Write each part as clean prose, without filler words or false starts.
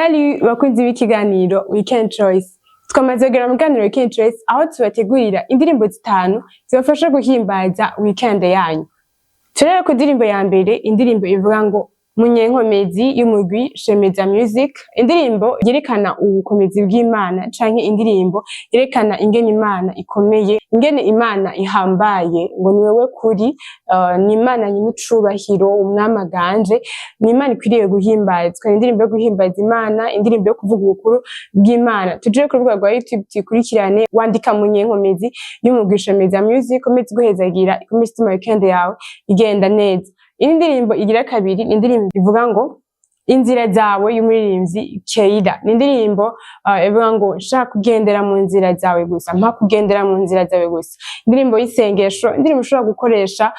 Salut bakunzi b'ikiganiro Weekend Choice. Twamaze kugera mu kiganiro Weekend Choice, aho tubategurira indirimbo zitanu zibafasha guhimbaza weekend yanyu. Turere ku ndirimbo ya mbere, indirimbo ivuga ngo "Munyenkomezi" y'umugwi Shemeza Music, indirimbo yerekana ubukomezi bw'Imana canke indirimbo yerekana ingene Imana ikomeye, ingene Imana ihambaye, ngo ni wewe kuri ni Imana nyir'icubahiro, umwami aganje, ni Imana ikwiriye guhimbazwa. Ni indirimbo yo guhimbaza Imana, indirimbo yo kuvuga ubukuru bw'Imana. Tuje ku rubuga rwa YouTube tuyikurikirane, wandika "Munyenkomezi" y'umugwi Shemeza Music, ikomeze iguhezagira, ikomeze ituma weekend yawe igenda neza. Iyi ndirimbo igira kabiri ni indirimbo ivuga ngo "Inzira zawe" y'umuririmbyi Keida. Ni indirimbo ivuga ngo nshaka kugendera mu nzira zawe gusa, mpa kugendera mu nzira zawe gusa. Indirimbo y'isengesho, indirimbo ushobora gukoresha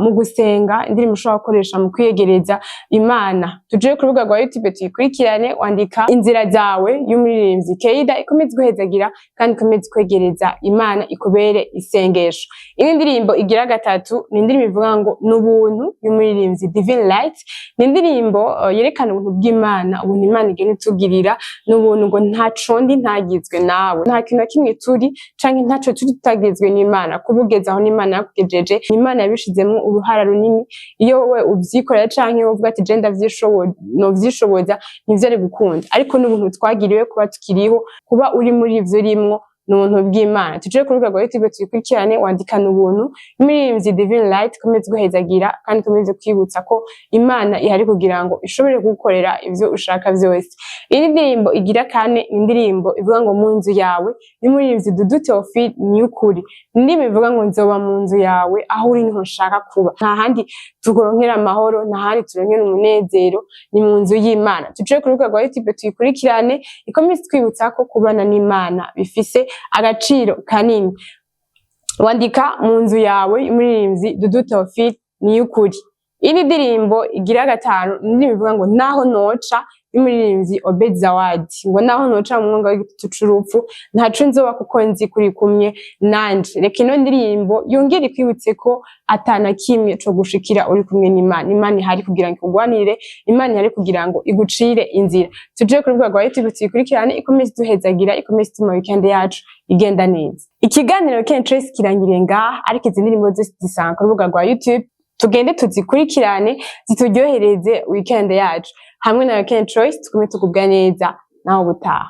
mu gusenga, indirimbo ushobora gukoresha mu kwiyegereza Imana. Tuje ku rubuga rwa YouTube tuyikurikirane, wandika "Inzira zawe" y'umuririmbyi Keida, ikomeze iguhezagira kandi ikomeze kwegereza Imana, ikubere isengesho. Iyi ndirimbo igira gatatu ni indirimbo ivuga ngo "N'ubuntu" y'umuririmbyi Divine Light. Ni indirimbo yerekana ubuntu bw'Imana, ubuntu Imana igenda itugirira, n'ubuntu, ngo ntaco ndi ntagizwe nawe, nta kintu na kimwe turi canke ntaco turi tutagizwe n'Imana. Kuba ugeze aho n'Imana yakugejeje, Imana yabishizemwo uruhara runini. Iyo wowe uvyikorera canke wowe uvuga ati je ndavyishoboza, novyishoboza, ntivyari gukunda. Ariko n'ubuntu twagiriwe kuba tukiriho, kuba uri muri ivyo urimwo ni ubuntu bw'Imana. Tuje ku rubuga rwa YouTube tuyikurikirane, wandikana "Ubuntu" y'umuririmbyi Divine Light, ikomeze guhezagira kandi ikomeze kwibutsa ko Imana ihari kugira ngo ishobore kugukorera ivyo ushaka vyose. Iyi ndirimbo igira kane, indirimbo ivuga ngo "Mu nzu yawe" y'umuririmbyi Dudu Theophile Niyukuri. Indirimbo ivuga ngo nzoba mu nzu yawe, aho uri niho nshaka kuba. Nta handi turonkera amahoro, nta handi turonkera umunezero, ni mu nzu y'Imana. Tuje ku rubuga rwa YouTube tuyikurikirane, ikomeze twibutsa ko kubana n'Imana bifise agaciro kanini. Wandika "Mu nzu yawe" y'umuririmbyi Dudu Theophile Niyukuri. Iyi ndirimbo igira gatanu ni indirimbo ivuga ngo "Naho noca" y'umuririmbyi Obed Zawadi, ngo naho noca mu mwonga w'igitutu c'urupfu, ntaco nzoba kuko nzi kuri kumwe nanje. Reka ino ndirimbo yongere ikwibutse ko atana kimwe co gushikira uri kumwe n'Imana. Imana ihari kugira ngo ikugwanire, Imana ihari kugira ngo igucire inzira. Tuje ku rubuga rwa YouTube tuyikurikirane, ikomeze iduhezagira, ikomeze ituma weekend yacu igenda neza. Ikiganiro Weekend Choice kirangiriye ngaha, ariko izi ndirimbo zose zisanga ku rubuga rwa YouTube. Tugende tuzikurikirane, zituryohereze weekend yacu. Hamwe na Weekend Choice tugume tugubwa neza. Naho ubutaha.